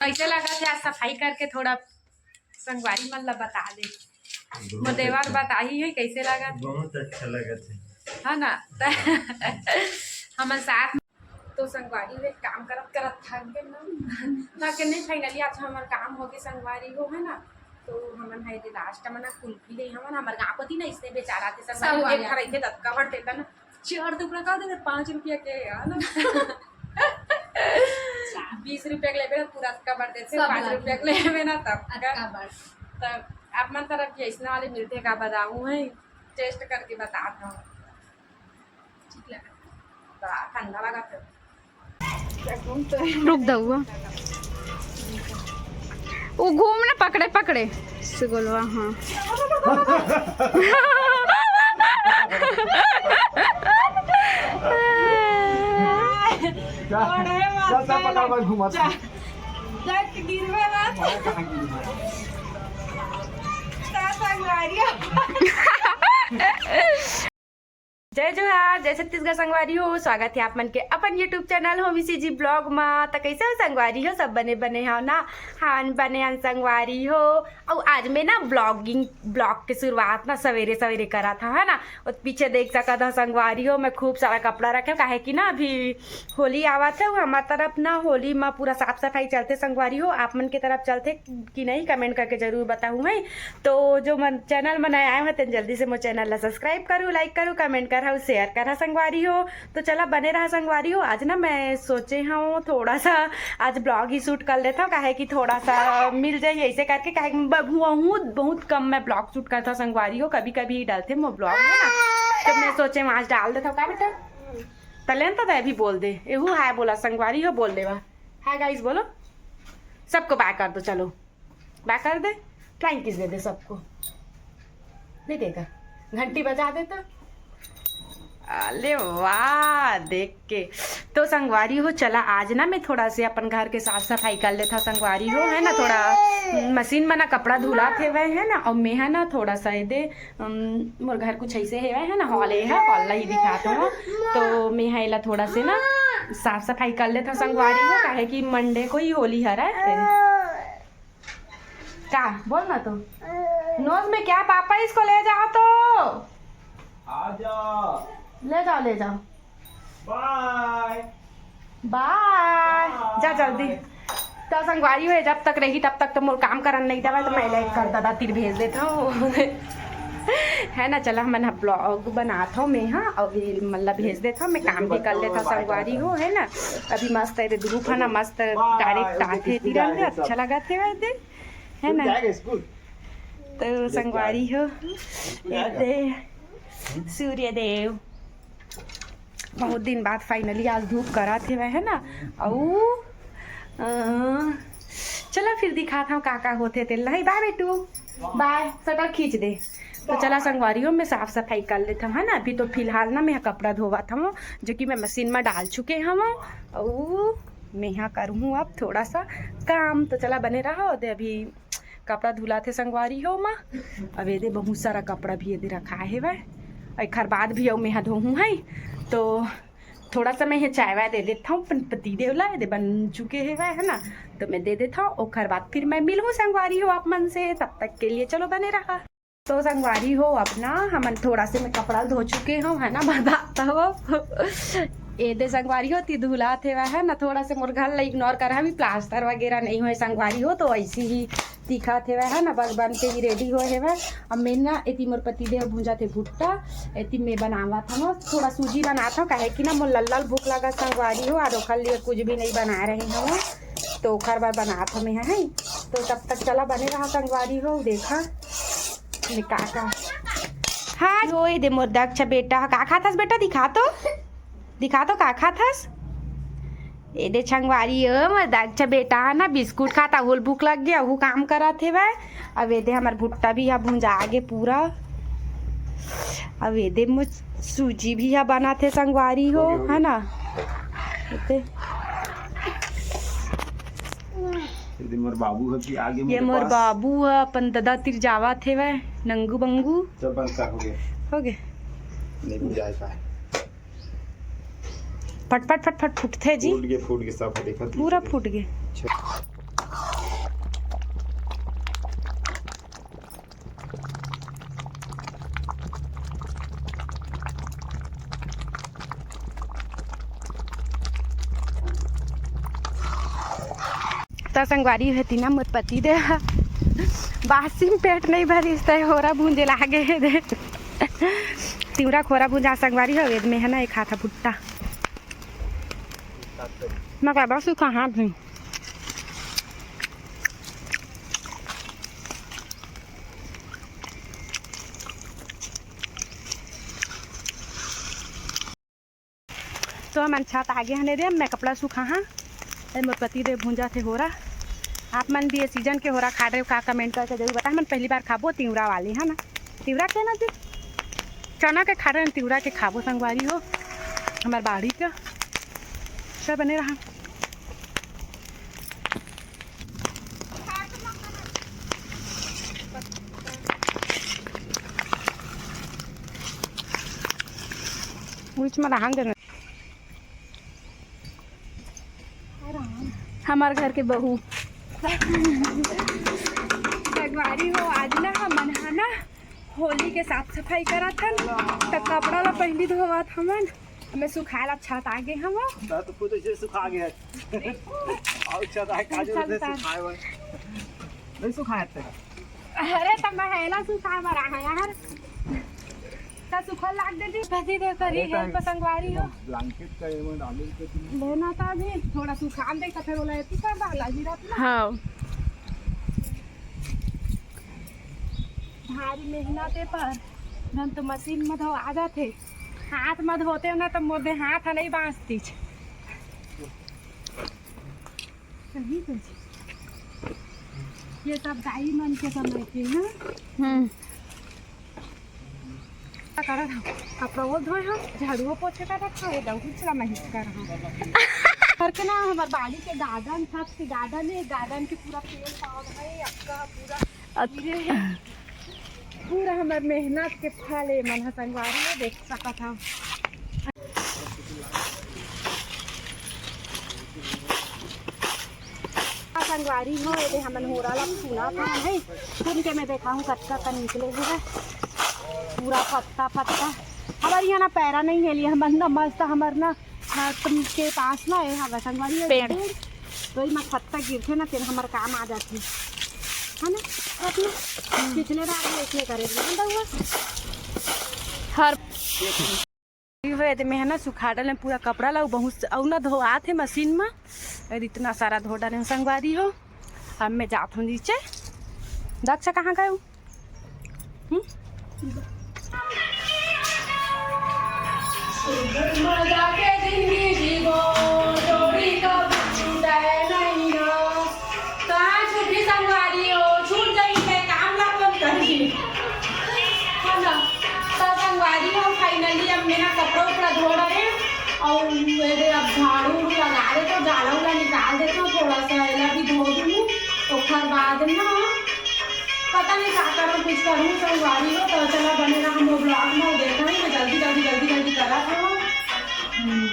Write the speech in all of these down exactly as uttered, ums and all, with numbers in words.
कैसे लगा थे आज सफाई करके? थोड़ा संगवारी मन ला बता दे। मोर देवर बताही है कैसे लगा थे। बहुत अच्छा लगा थे। है ना? त हमन साथ में तो संगवारी हो एक काम करत करत थक गए ना। ना के नहीं, finally आज हमर काम हो गए संगवारी हो, है ना? तो हमन है लास्ट में ना कुल्फी ले हमन हमर गाँव कोती ना इसने बेचारा थे सब संगवारी एक खरीदे तब कवर देता ना। चार टुकड़ा कर देते पाँच रुपया के, है ना? बीस रुपया के लेबे ना पूरा कवर देते, सब पाँच रुपया के लेबे ना तब कवर। तब आप मन तरफ के ऐसना वाले मिलते का बताऊँ है, टेस्ट करके बता दो। ठीक लगा। बड़ा ठंडा लगा फिर। रुक दउआ। वो घूम ना पकड़े पकड़े से गोलवा। हाँ। क्या? क्या सब पकड़ में घुमाता? जट गिरवे ना। सात अंगवारिया। जय जोहार, जय छत्तीसगढ़ संगवारी हो। स्वागत है आप मन के अपन YouTube channel Homi CG blog मा। त कैसे हो संगवारी हो? सब बने बने हो ना? हाँ बने हन संगवारी हो। अउ आज मैं ना ब्लॉगिंग ब्लॉग के शुरुआत ना सवेरे सवेरे करा था, है ना? और पीछे देख सकत हो संगवारी हो, मैं खूब सारा कपड़ा रखे हूँ, काहे कि ना अभी होली आवत है, हमार तरफ ना होली मा पूरा साफ सफाई चलते संगवारी हो। आप मन के तरफ चलते कि नहीं, कमेंट करके जरूर बताहू है। तो जो मन चैनल में नया आए हो तेन जल्दी से मोर चैनल ला सब्सक्राइब करू, लाइक करू, कमेंट करहु, शेयर करहा संगवारी हो। तो चला बने रहा संगवारी हो। आज ना मैं सोचे हूँ थोड़ा सा आज ब्लॉग ही शूट कर लेता हूँ, काहे कि थोड़ा सा मिल जाए ऐसे करके, काहे कि मैं बबुआ हूँ, बहुत कम मैं ब्लॉग शूट करता हूँ संगवारी हो, कभी कभी ही डालते मोर ब्लॉग है ना। तो मैं सोचे हूँ आज डाल देता हूँ का बेटा। तलेन तो अभी बोल दे, एहू हाय बोला संगवारी हो, बोल देवा हाय गाइस बोलो, सबको बाय कर दो, चलो बाय कर दे, फ्लाइंग किस दे दे सबको, नहीं देगा, घंटी बजा दे तो। अरे वाह देख के। तो संगवारी हो चला आज ना मैं थोड़ा से अपन घर के साफ सफाई कर लेता संगवारी हो, है ना, थोड़ा मशीन में ना कपड़ा धुला थे वह है ना, और मैं है ना थोड़ा सा ये दे अम, मोर घर कुछ ऐसे हेवय है ना, हॉल ए है, हॉल ला ही दिखात हूँ। तो मैं हा एला थोड़ा से ना साफ सफाई कर लेत हूँ संगवारी हो, काहे कि मंडे को ही होली हरय। का बोल ना तो, नोज में क्या पापा, इसको ले जाओ तो। आजा। ले जाओ, ले जाओ। बाय। बाय। जा जल्दी। तो संगवारी हो, जब तक रही तब तक तो मोर काम करन नहीं देवय, तो मैं ले कर दादा तीर भेज देत हूँ। है ना, चला हमन ह ब्लॉग बनात हूँ मैं, हाँ, और ये मन ला भेज देत हूँ, मैं काम भी कर लेत हूँ संगवारी हो, है ना। अभी मस्त है धूप है ना, मस्त डायरेक्ट आथे तिरंगा, अच्छा लगा थे वैसे, है ना। तो संगवारी हो, ये दे सूर्य देव। बहुत दिन बाद finally आज धूप करत हेवय, है ना। अउ अ, चला फिर दिखात हूँ का का होथे तेल। नहीं बाय बेटू, बाय, शटर खींच दे। तो चला संगवारी हो, मैं साफ सफाई कर लेत हूँ, है ना। अभी तो फिलहाल ना मैं कपड़ा धोवत हूँ, जो कि मैं मशीन में डाल चुके हूँ। अउ मैं हा करहूँ अब थोड़ा सा काम, तो चला बने रहा दे। अभी कपड़ा धुलाथे संगवारी हो मा। अब एदे बहुत सारा कपड़ा भी एदे रखा हेवय, एखर बाद भी अउ मेहा धोहूँ है। तो थोड़ा सा मैं ये चाय वाय दे देत हूँ अपन पति देव ला, एदे बन चुके हेवय, है ना। तो मैं दे देत हूँ, ओखर बाद फिर मैं मिलहूँ संगवारी हो आप मन से। तब तक के लिए चलो बने रहा। तो संगवारी हो, अपना हमन थोड़ा से मैं कपड़ा धो चुके हूँ, है ना, बताता हो। एदे संगवारी हो, ती धुलात हेवय, है ना, थोड़ा से मोर घर ला इग्नोर कर, अभी प्लास्टर वगैरह नहीं होय संगवारी हो, तो ऐसी ही दिखात हेवय, है ना, बस बन के ही रेडी होय हेवय। अब मैं ना एती मोर पति देव भूंजत हे भुट्टा, एती मैं बनावत हूँ, थोड़ा सूजी बनात हूँ, काहे कि ना मोर लल्लल भूख लगा संगवारी हो, और ओखर लिए कुछ भी नहीं बना रहे हूँ, तो ओखर बर बनात हूँ मैं, है। तो तब तक चला बने रहा संगवारी हो, देखा मैं का का। हाँ, ओ एदे मोर दक्ष बेटा, का खाथस बेटा, दिखा तो, दिखा तो का खाथस। एदे संगवारी हो, मोर दक्ष बेटा ह ना बिस्कुट खाता, ओला भूख लग गया, वो काम करत हेवय। अब एदे हमर भुट्टा भी ह भुंजा गे पूरा। अब एदे मोर सूजी भी ह बनत हे संगवारी हो, है ना। एदे ये मोर बाबू ह कि आगे ये मोर बाबू ह अपन ददा तीर जावत हेवय, नंगू बंगू। सब बंद कर हो गया। हो गए। नहीं बुझाए पाए। फट फट फट फट फूटथे जी। फूट गए, फूट गए, सब देखत पूरा फूट गए। अच्छा। संगवारी हे, तेन मोर पति देव ह बासी म पेट नइ भरिस, त होरा भूंजे लागे हे दे। तिवरा के होरा भूंजा संगवारी हो, एदे में हे ना, एक हाथ भुट्टा। मैं कहा, बस खाहा भी। तो हमन छत आगे हन, एदे मैं कपड़ा सुखाहा। ए मोर पति देव भूंजत हे होरा। आप मन भी ये सीजन के होरा खा रहे हो का, comment करके जरूर बताएं। हमन पहली बार खाबो तिवरा वाली, है ना? तिवरा के ना जी, चना के खा रहे हैं, तिवरा के खाबो संगवारी हो, हमार बाड़ी का। सब बने रहा। बीच में रहन देना। हमार घर के बहू। संगवारी हो, आज ना हमन ह ना होली के साफ सफाई करत हन, त कपड़ा ला पहिली धोवत हमन। हमें सुखाए ला छत आगे हम। दा तो खुद ऐसे सुखा गया। और छत आए काजू चल से तार। सुखाए हुए। नहीं सुखाए थे। अरे, त मैं हेला सुखाए बर आहा यार। त सुखल लाग दे जी, फंसी दे करी अरे, हेल्प ताई। संगवारी हो। Blanket का एमन डाले के तुम। लेना था अभी, थोड़ा सुखान दे, त फिर ओला एती कर डाला जी रात में। हाँ। भारी मेहनत हे पर धन तो मशीन में धो आ जाथे, हाथ में धोते हो ना, त मोर दे हाथ ह नहीं बांचतीच। सही कहे। ये सब दाई मन के समय के ना। हम्म। करत हव, कपड़ा वो धोए हव, झाड़ुओ पोछे करत हव, ये दौड़ी चला महिस कर हव। करके ना हमार बाड़ी के garden, छत के garden हे, garden के पूरा पेड़ पौधा हे, अक्का पूरा अच्छा। गिरे हे। पूरा हमार मेहनत के फल ए मन ह संगवारी हो देख सकत हव। संगवारी हो, एदे हमन होरा ला फूला था, है? फूल के मैं देखाहूँ कतका का निकले हुए। पूरा पत्ता, पत्ता। हमारे यहाँ ना पैरा नहीं है लिए, हमन ना मस्त, हमर ना छत के पास ना ए हवे संगवारी हो पेड़। पेड़। तो इमा पत्ता गिरथे ना, तेन हमर काम आ जाथे। है ना? अपने पिछले बार भी ऐसने करे थे, ना बउआ? हर हुए ते में है ना सुखा डाले पूरा कपड़ा ला, बहुत अउ ना धोआत हे मशीन में। अरे इतना सारा धो डाले संगवारी हो। अब मैं जात हूँ नीचे। दक्ष कहाँ गए? हम्म? मजा के जिंदगी जीबो, जोड़ी कब छूटे नहीं ना। कहाँ छूटी संगवारी हो, छूट जाई ते काम ला कौन करी? है ना? तो संगवारी हो, finally अब मेरा कपड़ा उपड़ा धो डारे अउ एदे अब झाड़ू उड़ू लगा दे तो जाला उला निकाल दे तो थोड़ा सा एला भी धो दूँ, ओखर बाद ना पता नहीं का करम कुछ करूँ संगवारी हो, तो चला बने रहा हम vlog में, देखा ही मैं जल्दी जल्दी जल्दी जल्दी करत हूँ। हम्म।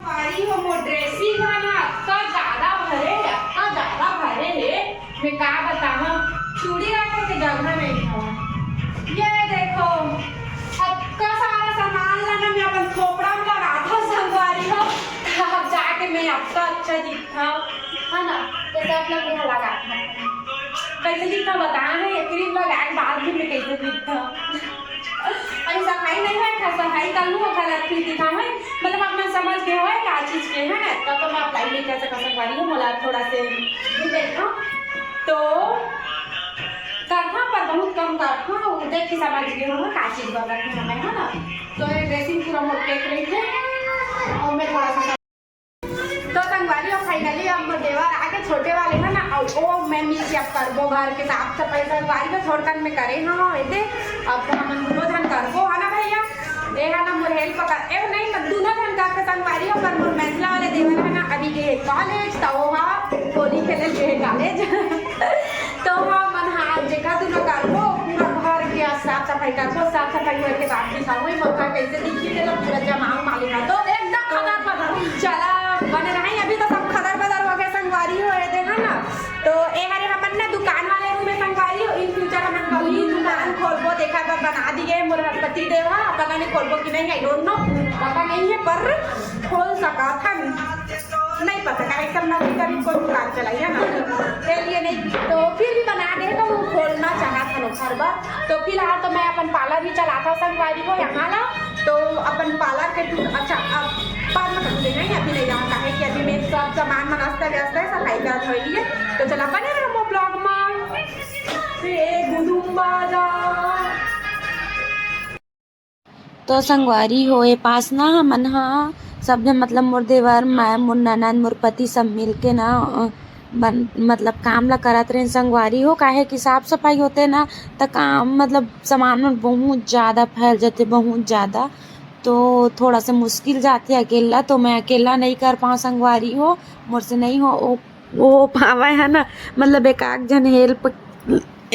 भारी हो मोर dressing ह ना, अतका ज्यादा भरे हे, अतका ज्यादा भरे हे, मैं का बतावं, चूड़ी रखे के जगह नहीं हवय। ये देखो, अतका सारा सामान ला ना मैं अपन खोपड़ा में लगाथव संगवारी हो, तब जाके मैं अतका अच्छा दिखथव, है ना? तो सब लोग यहाँ लगाथव। कैसे दिखथव बतावं, ये cream लगाए के बाद भी मैं कैसे दिखथव? अरे सफाई नहीं होय, का सफाई कर लूँ, ओखर बाद फिर दिखावं, मतलब अपना समझ के होय का चीज के, है ना? तब तो मैं apply नहीं कर सकत संगवारी हो, मोला थोड़ा से दूर बैठा, तो करथा, पर बहुत कम करथा, वो देख के समझ गए हो का चीज बगल में हमें, है ना? तो ये dressing पूरा मोर pack रही है, और मैं थोड़ा सा तो संगवारी हो, finally अब मोर देवर आके छोटे वाले है ना, अउ ओ मैं मिल के अब करबो घर के साफ सफाई। संगवारी हो, थोड़कन में करे हव एदे, अब तो हमन दुनो झन करबो, है ना भैया? ए है ना मोर help कर, ए नहीं, मैं दुनो झन करके संगवारी हो, पर मोर मैथिला वाले देवर है ना, अभी गए college, तो वो हा होली खेले गए college। तो हमन हा जेका दुनो करबो, पूरा घर के आज साफ सफाई करबो, साफ सफाई होए के बाद दिखाबो, मोर घर कैसे दिखी, तेला पूरा जमाव मालूम है। तो एकदम खदर बदर। चला, बने रही, अभी तो सब खदर बदर हो गए, संगवारी हो एदे, है ना? तो ए हरे हमन ना दुकान वाले रूम में संगवारी हो, in future हमन कभी दुकान खोलबो, देखा कर बना दिए मोर पति देव ह, पता नहीं खोलबो कि नहीं, I don't know, पता नहीं है, पर खोल सकत हन। नहीं पता, काहे सब नौकरी करी, कोई दुकान चलाई, है ना? के लिए नहीं, तो फिर भी बना दे, तो वो खोलना चाहत हन ओखर बर। तो फिलहाल तो मैं अपन पार्लर भी चलाता संगवारी हो यहाँ ला, तो अपन पार्लर के टू-, अच्छा, अब बाद में कभी नहीं, अभी नहीं जाऊँ, काहे कि अभी मैं सब सामान मन अस्ता व्यस्त है, सफाई करत होई है। तो चला बने रहो ब्लॉग में। हे गुदुम्बा जा। तो संगवारी हो, ए पास ना हमन ह सब झन, मतलब मोर देवर, मैं, मोर ननद, मोर पति सब मिलके ना, अ, बन-, मतलब काम ला करत रहेन संगवारी हो, काहे कि साफ सफाई होते ना, त काम, मतलब सामान मन बहुत ज्यादा फैल जाथे, बहुत ज्यादा। तो थोड़ा सा मुश्किल जाथे अकेला, तो मैं अकेला नहीं कर पाऊँ संगवारी हो, मोर से नहीं हो, ओ, ओ पावे है ना, मतलब एक आध झन हेल्प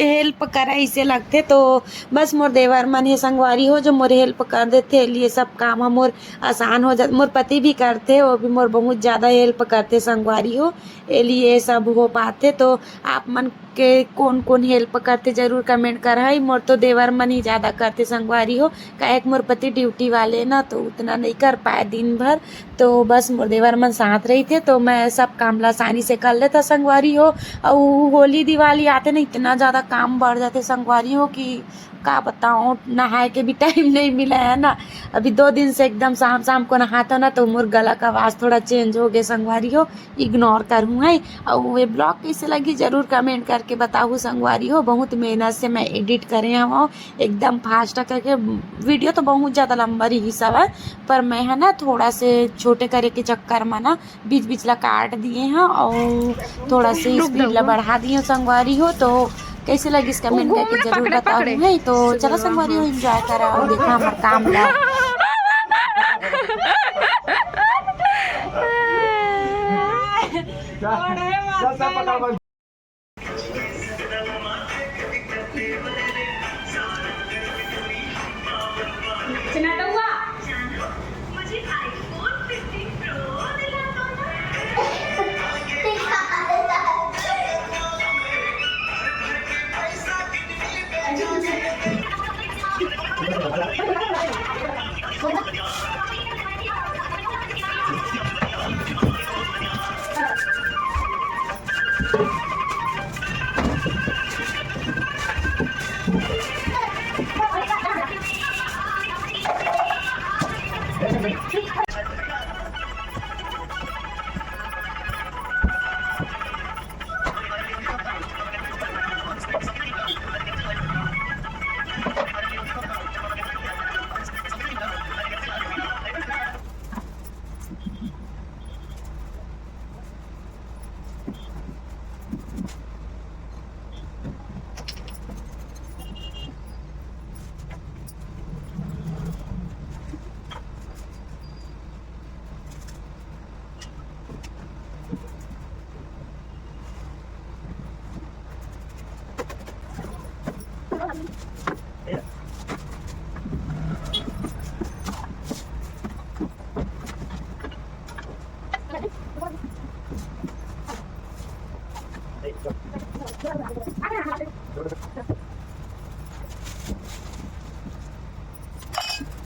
हेल्प करे इसे लगथे। तो बस मोर देवर मन हे संगवारी हो, जो मोर हेल्प कर देथे, लिए सब काम ह मोर आसान हो जाथे। मोर पति भी करथे, वो भी मोर बहुत ज्यादा हेल्प करथे संगवारी हो, ए लिए सब हो पाथे। तो आप मन के कोन कोन हेल्प करथे, जरूर कमेंट करहई। मोर तो देवर मन ही ज्यादा करथे संगवारी हो, काहे कि मोर पति ड्यूटी वाले ना, तो उतना नहीं कर पाए दिन भर। तो बस मोर देवर मन साथ रहिथे, तो मैं सब काम ला आसानी से कर लेता संगवारी हो। अउ होली दिवाली आथे ना, इतना ज्यादा काम बढ़ जाथे संगवारी हो कि का बताओ, नहाए के भी टाइम नहीं मिला है ना। अभी दो दिन से एकदम शाम शाम को नहाता ना, तो मोर गला का आवाज थोड़ा चेंज हो गया संगवारी हो, इग्नोर करहूँ है। अउ ये ब्लॉग कैसे लगी, जरूर कमेंट करके बताहू संगवारी हो। बहुत मेहनत से मैं एडिट करे हूँ, एकदम फास्ट करके। वीडियो तो बहुत ज्यादा लंबा रही सब है, पर मैं है ना, थोड़ा से छोटे करे के चक्कर में ना, बीच बीच ला काट दिए हैं और थोड़ा से स्पीड ला बढ़ा दिए संगवारी हो। तो कैसे लगिस, कमेंट करके जरूर बताहू है। तो चला संगवारी हो, एंजॉय करा और देखा हमार काम ला।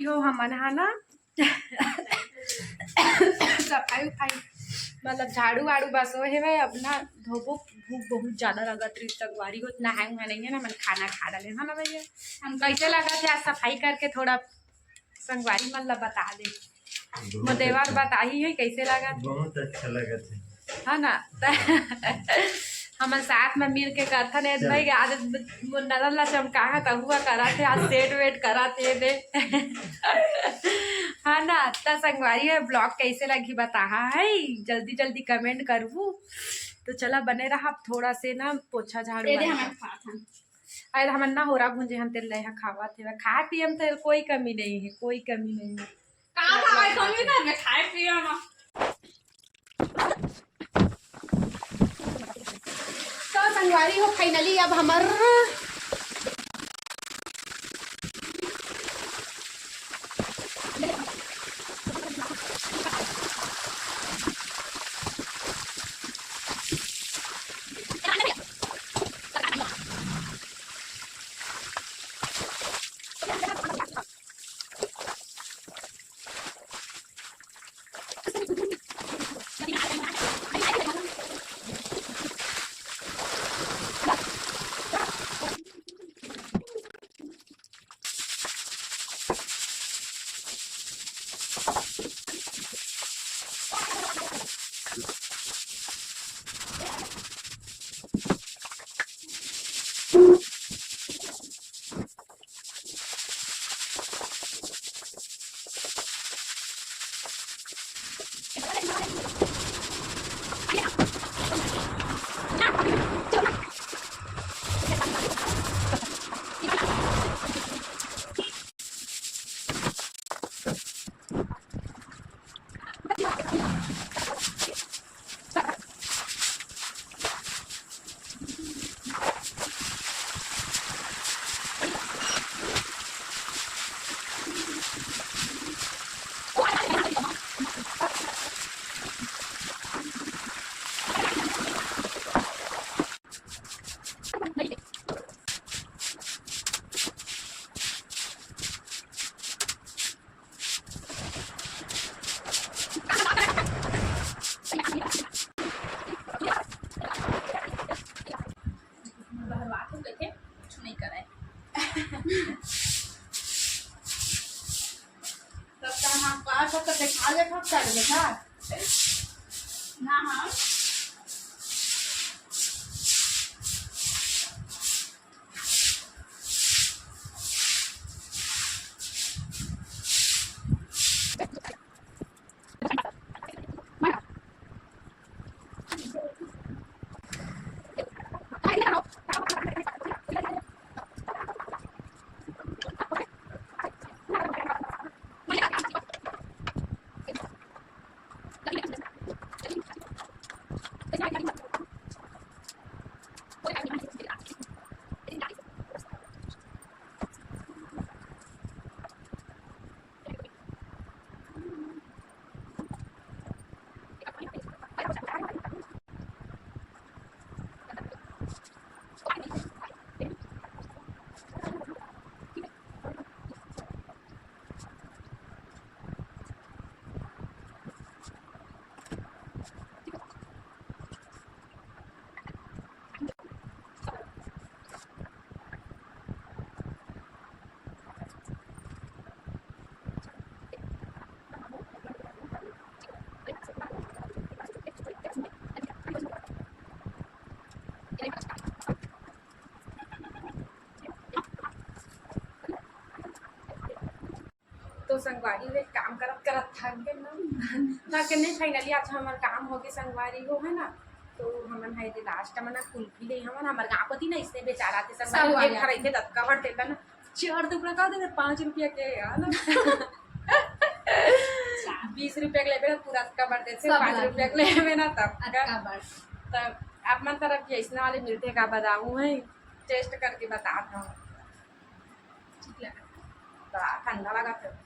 यो हमन हा ना सफाई उफाई, मतलब झाड़ू वाड़ू बस ओ हेवय, अब ना धोबो, भूख बहुत ज्यादा लगत रही, संगवारी होत नहाए उहाए नहीं है ना, मन खाना खा डाले है ना भैया। हम कैसे लगत है आज सफाई करके, थोड़ा संगवारी मन ला बता दे। मोर देवर बताही है कैसे लगत है। बहुत अच्छा लगत है। है ना? त हमन साथ में मिल के करथन, ए भाई, आज मोर ननद ला चमकाहा त हुआ करत हे, आज सेट वेट करत हे दे। है ना? त संगवारी हो, ब्लॉग कैसे लगी बताहा है, जल्दी जल्दी कमेंट करहू। तो चला बने रहा, अब थोड़ा से ना पोछा झाड़ू ए दे, वाला। हमन खात हन। अरे हमन ना होरा भूंजे हन, तेल ले हा खावत हे, खाए पिए में तेल कोई कमी नहीं है, कोई कमी नहीं है। का खाए कमी ना, मैं खाए पिए में। तो संगवारी हो, finally अब हमर बात हो गए थे, कुछ नहीं करे। तब का हम पास तो देखा देखा कर देखा। ना हाँ। तो संगवारी हो, काम करत करत थक गे ना, थक के नहीं, finally आज हमर काम हो गे संगवारी हो, है ना। तो हमन है जे last में ना कुल्फी ले हमन, हमर गाँव कोती ना इसने बेचारा थे संगवारी, सब एक वाला। खरीदे ततका बड़ देता ना, चार टुकड़ा का देते, पाँच रुपया के, है ना। बीस रुपया के लेबे ना, पूरा अतका बड़ देते, सब पाँच वाला। रुपया के लेबे ना, तब का। अतका बड़। तब आप मन तरफ ये इसने वाले मिलते का बताऊँ है, taste करके बतात हूँ। ठीक लगा। बड़ा ठंडा लगा था।